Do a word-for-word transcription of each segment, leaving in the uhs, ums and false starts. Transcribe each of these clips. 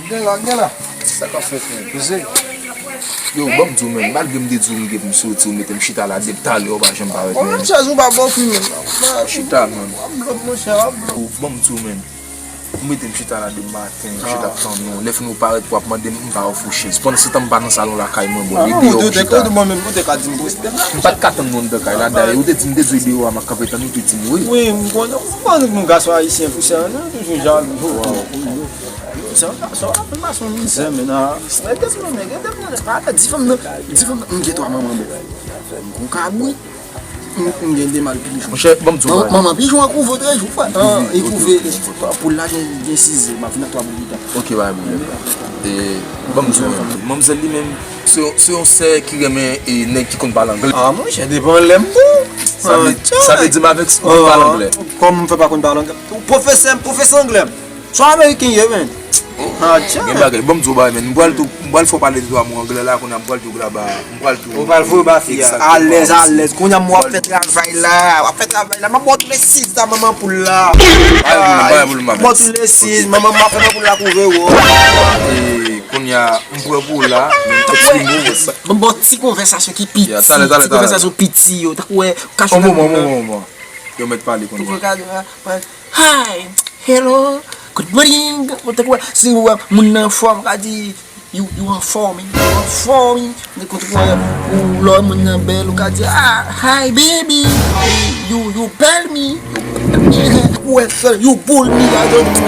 Gen la, gen la. Sa k ap fèt, menm? Yo, ban m di w, menm, malgre m te di w m gen pou m soti, ou mete m chita la depi talè, ou pa janm parèt, menm. Bon, menm chèz ou pa bon pou menm. Chita, menm. W ap blòf, monchè, w ap blòf. Ban m di w, menm. Ou mete m chita la depi maten, m chita ap tann ou. Lè fini ou parèt pou w ap mande m, m pa ofri w chèz. Pandan se tan m pa nan salon lakay mwen, bon, li deyò pou chita. M pa t ka tann nou anndan kay la, dayè, ou te di m te di w deyò a, m ap kanpe tann ou, ou te di m wi. Wi, m konnen, m konnen nou gason ayisyen pou sa, nou toujou jalou. Se yon gason, se yon mizè, men nan, rete m nan, rete m nan, pa di fanm nan, di fanm nan, m gen twa manman, bon. M gon kabrit. M, m gen de mal pijon. Monchè, ban m di w bagay. Manman pijon an kouve trè jou, frè. An, e kouve, poul la gen, gen siz ze, m ap vin ak twa poul pita. Ok, pa gen pwoblèm. E, ban m di w, manmzèl li menm, se, se yon sè ki renmen, e, nèg ki konn pale anglè. Ah, monchè, depan lè m pou. Sa vle, sa vle di m avèk si m konn pale anglè. Kòman m fè pa konn pale anglè? Pwofesè, pwofesè anglè m. Sou ameriken ye, men. Ah, gen bagay, ban m di w bagay, men. M pral tou, m pral fè w pale de twa mo anglè la, kounye a m pral tou graba, m pral tou. Ou pral voye ba fi a. Alèz, alèz. Kounye a m w ap fè travay la, w ap fè travay la. M ap ba w tout lesiz la, manman poul la. M ba w tout lesiz, manman m ap fè manman poul la kouve w. E, kounye a, m pran pou w la, men eksprime w sa. Ban m ba w ti konvèsasyon ki piti, ti konvèsasyon piti yo, tankou wè, kachou. On moman, on moman, on moman. Yo mèt pale kounye a. Hi, hello, good morning. Ou te kwè, si ou wè moun nan anfòm, ou ka di, you, you anfòm, you anfòm. Ou te kwè, ou lè moun nan bèl, ou ka di, ah, hi, baby. You, you bèl mi. Ou wè, you boul mi,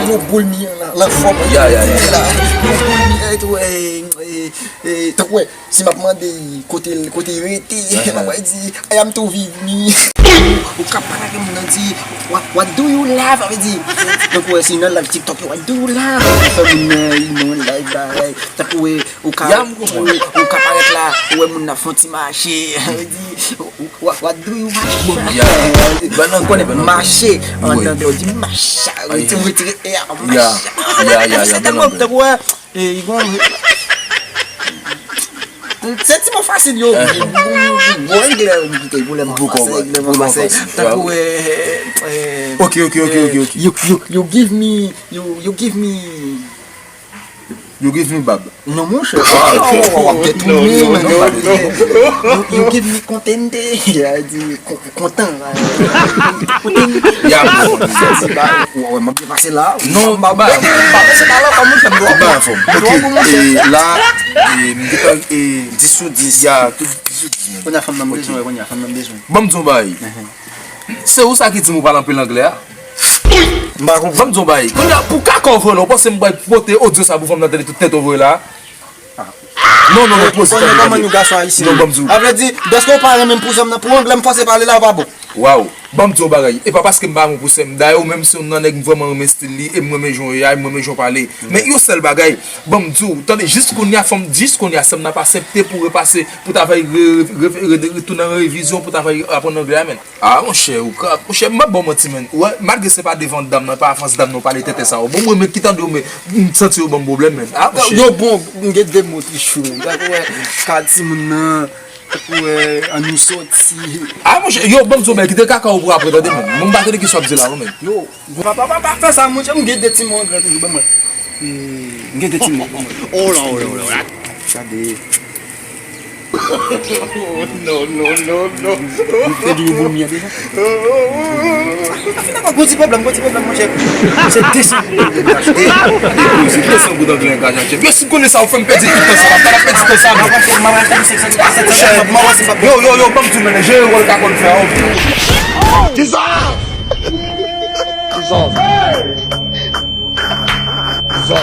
you boul mi, lan, lan fòm. Ya, ya, ya. You boul mi, eh, tou, eh, eh, eh, tankou wè, si m ap mande kote, kote l rete, m ap di, I am to viv mi. Ou ka pale ak moun nan di, what, what do you love? Sa vle di, tankou wè si nan live TikTok yo, what do you love? Ou fè moun nan, nan live bagay. Tankou wè, ou ka, ou, ou ka parèt la, ou wè moun nan fè yon ti mache. Sa vle di, what, what do you mache? Ya, ban nan konnen, ban nan mache. An anglè, ou di macha. Ou retire e a, macha. Ya, ya, ya, ya, ban nan. Tankou wè, E, li gon, se ti mo fasil yo. Gwo anglè, m kite pou lè m ap pase, lè m ap pase. Tankou, eh, eh, ok, ok, ok, ok, ok. You, you, you give me, you, you give me. You give me bab. Non, monchè. Ah, ok. Oh, w ap detounen, man. You, you give me kontente. Li di, Kontan, la. Ya, m kontan. Wè, m ap depase la. Non, m pa ba. M pa pase pa la, pa mwen fè m dwa. M pa anfòm. Ok, e la, e, m gentan, e, dis sou dis. Ya, tout dis sou dis, man. Kounye a fanm nan bezwen, kounye a fanm nan bezwen. Ban m di yon bagay. Se ou sa ki di m ou pale anpil anglè a? M pa konprann. Ban m di yon bagay. Kounye a, pou kaka w vre la, ou panse m pral pote odyo sa pou fanm nan tande tout tèt ou vre la? Non, non, non, poze tande, tande. Kòman nou gason ayisyen? Non, ban m di w. Sa vle di, dèske w pa renmen m pou zòm nan, pou anglè m fòse pale la, ou pa bon. Waw, ban m di w yon bagay. E pa paske m pa bon pou sè m. Dayè, ou menm se youn nan nèg m vrèman renmen stil li, e m renmen jan w ye a, e m renmen jan w pale. Men yon sèl bagay, ban m di w, tande, jis kounye a, fanm, jis kounye a, sè m nan pa aksepte pou repase, pou ta fè re-, re-, re-, re-, retounen an revizyon, pou ta fè aprann anglè a, men. Ah, monchè, ou ka, monchè, m p ap ba w manti, menn. Ou wè, malgre se pa devan dam nan, pa avans dam nan, ou pale tenten sa yo. Bon, mwen, men ki tande yo, men, m santi yo ban m pwoblèm, menn. Ah, monchè. Yo bon, m gen de mo ki cho. Ou wè, ka timoun nan, ou wè, an nou soti. Ah, monchè, yo, ban m di w, men, kite kaka w pou apre, tande, menn. Mwen, m pa tande ki sa w ap di la, non, menn. Yo, pa, pa, pa, pa fè sa, monchè, m gen de ti mo anglè toujou, ban mwen. M gen de ti mo, ban mwen. Oh la, oh la, oh la, oh la. Gade. Non, non, non, non. Ou te di yo boul mi an deja? Gon ti pwoblèm, gon ti pwoblèm, monchè. Se de san goud anglè m ka achte. Se de san goud anglè m ka achte. Yo, si m konnen sa, ou fè m pèdi tout tan sa. M pa ta pèdi tan sa, non. M ap achte, m ap achte pou senk san, sèt san, m ap wè si m ap. Yo, yo, yo, ban m di w, men, jere wòl ka konn fè a, oke. Kisa? Kisa? Kisa?